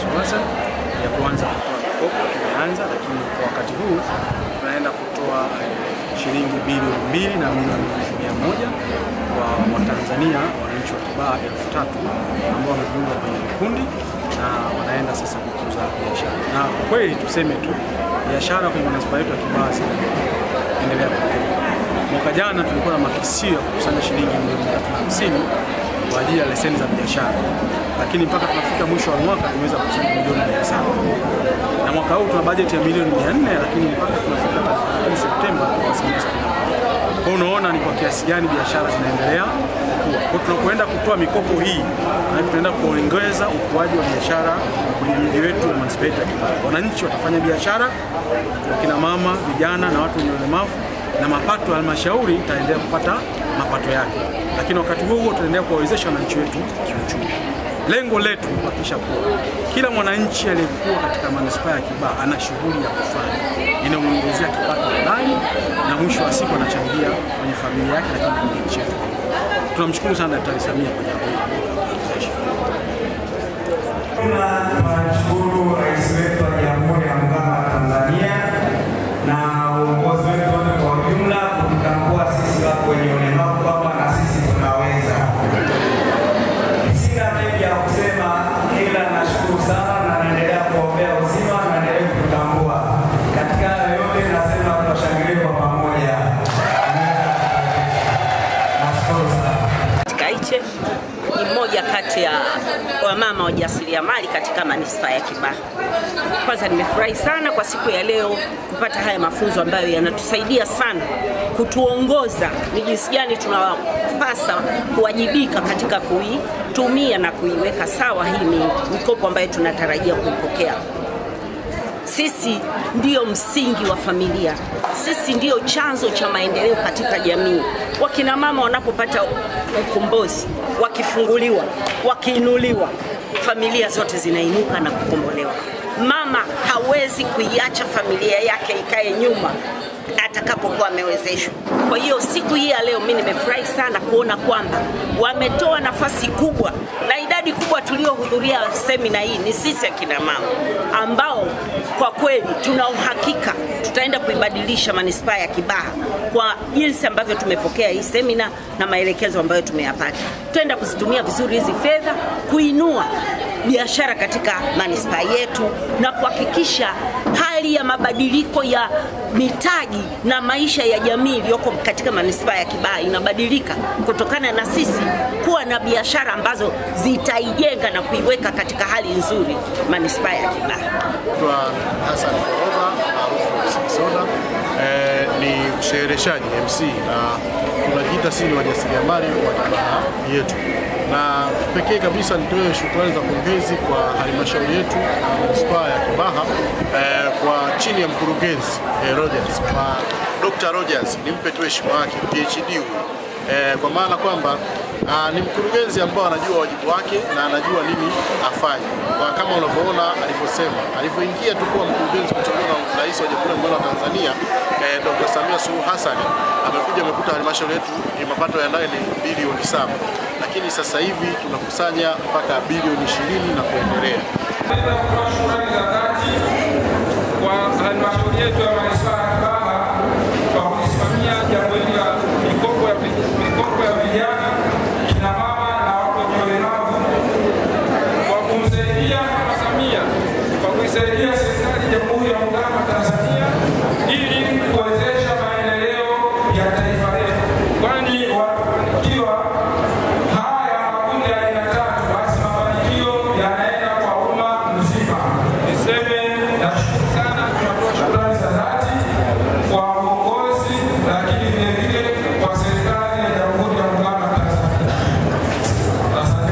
Suluhu Hassan ya kuanza kutoa mikopo. Tumeanza, lakini kwa wakati huu tunaenda kutoa shilingi bilioni 2 na milioni 100 kwa Watanzania wananchi wa Kibaha 3000 ambao wamejiunga kwenye vikundi na wanaenda sasa kukuza biashara. Na kwa kweli tuseme tu biashara kwenye manispaa yetu ya Kibaha zinaendelea kukua. Mwaka jana tulikuwa na makisio ya kukusanya shilingi milioni 350 kwa ajili ya leseni za biashara, lakini mpaka tunafika mwisho wa mwaka tumeweza kukusanya milioni 700. Na mwaka huu tuna bajeti ya milioni 400, lakini mpaka tunafika tarehe Septemba tunakusanya 71. Kwa unaona ni kwa kiasi gani biashara zinaendelea kukua. Kwa tunapoenda kutoa mikopo hii, na tunaenda kuongeza ukuaji wa biashara kwenye mji wetu wa manispaa ya Kibaha. Wananchi watafanya biashara, wakina mama, vijana na watu wenye ulemavu, na mapato ya halmashauri itaendelea kupata mapato yake. Lakini wakati huo huo tunaendelea kuwawezesha wananchi wetu kiuchumi. Lengo letu ni kuhakikisha kuwa kila mwananchi aliyekuwa katika manispaa ya Kibaha ana shughuli ya kufanya inamuongezea kipato ndani, na mwisho wa siku anachangia kwenye familia yake, lakini kwenye nchi yetu. Tunamshukuru sana Daktari Samia kwa jambo hili. Tunamshukuru Rais wetu wa Jamhuri ya Muungano wa Tanzania na uongozi wetu wote kwa ujumla kututambua sisi watu wenye ulemavu kwamba na sisi tunaweza. Sina mengi ya kusema, ila nashukuru sana na naendelea kuombea uzima na naendelea kututambua. Katika yote nasema tunashangilia kwa pamoja. Nashukuru sana. Kaiche ni mmoja kati ya wamama wajasiriamali katika manispaa ya Kibaha. Kwanza nimefurahi sana kwa siku ya leo kupata haya mafunzo ambayo yanatusaidia sana kutuongoza ni jinsi gani tunapasa kuwajibika katika kuitumia na kuiweka sawa hii mikopo ambayo tunatarajia kuipokea. Sisi ndio msingi wa familia. Sisi ndio chanzo cha maendeleo katika jamii. Wakina mama wanapopata ukombozi, wakifunguliwa, wakiinuliwa, familia zote zinainuka na kukombolewa. Mama hawezi kuiacha familia yake ikae nyuma atakapokuwa amewezeshwa. Kwa hiyo siku hii ya leo mimi nimefurahi sana kuona kwamba wametoa nafasi kubwa na idadi kubwa tuliohudhuria semina hii ni sisi akina mama ambao kwa kweli tuna uhakika tutaenda kuibadilisha manispaa ya Kibaha kwa jinsi ambavyo tumepokea hii semina na maelekezo ambayo tumeyapata. Tutaenda kuzitumia vizuri hizi fedha kuinua biashara katika manispaa yetu na kuhakikisha hali ya mabadiliko ya mitaji na maisha ya jamii iliyoko katika manispaa ya Kibaha inabadilika kutokana na sisi kuwa na biashara ambazo zitaijenga na kuiweka katika hali nzuri manispaa ya Kibaha. Naitwa Hassan Foroza maarufu Soda, ni mshereheshaji MC, na tunajiita sisi ni wajasiriamali wa Kibaha yetu. Na pekee kabisa nitoe shukrani za pongezi kwa halmashauri yetu manispaa ya Kibaha, kwa chini ya mkurugenzi Rogers, kwa Dr. Rogers, nimpe tu heshima yake, PhD huyu, kwa maana kwamba ni mkurugenzi ambao anajua wajibu wake na anajua nini afanye. Kwa kama unavyoona alivyosema, alivyoingia tu kuwa mkurugenzi kuchaguliwa na Rais wa Jamhuri ya Muungano wa Tanzania Dr. Samia Suluhu Hassan, amekuja amekuta halmashauri yetu ni mapato ya ndani ni bilioni 7, lakini sasa hivi tunakusanya mpaka bilioni 20 na kuendelea. Shukrani za dhati kwa halmashauri yetu ya manispaa ya Kibaha kwa kusimamia jambo hili la mikopo ya vijana, kina mama na watu wenye ulemavu, kwa kumsaidia Mama Samia, kwa kuisaidia serikali ya Jamhuri